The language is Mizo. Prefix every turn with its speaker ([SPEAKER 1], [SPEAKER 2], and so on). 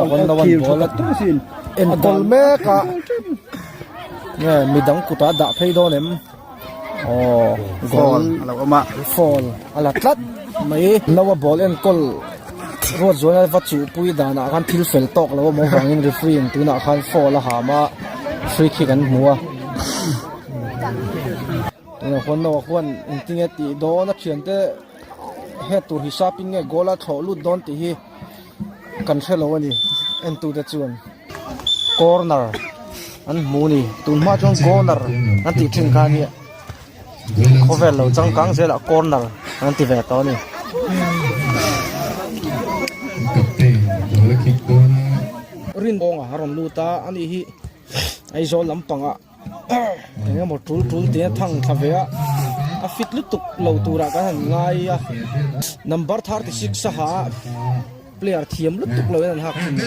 [SPEAKER 1] Ball a enkawl mek a nge midang kutah a dah phei dawn em aw goal
[SPEAKER 2] a lo awm a
[SPEAKER 1] foul a la tlat mai noa ball enkawl ruat zuala va chuhpui danah khan thil fel tawk lo a awm avangin referee in tunah khan foul a ham a free kick an hmu a tunah khuan noa khuan engtinge tih dawn a thiante head tur hisapin nge goal a thlawh lut dawn tih hi. Kan hre lo a ni entute chuan corner an hmu a ni tun hma chuan corner an tih thin kha a nia khawvel lo changkang zelah corner an ti ve tawh a ni. Rinbawnga a rawn lut a ani hi Aizawl lampangah eng emaw tul tul te a thang thla ve a a fit lutuk lo turah kan han ngai a number 36 a ha a player thiam lutuk lo in an hak thin.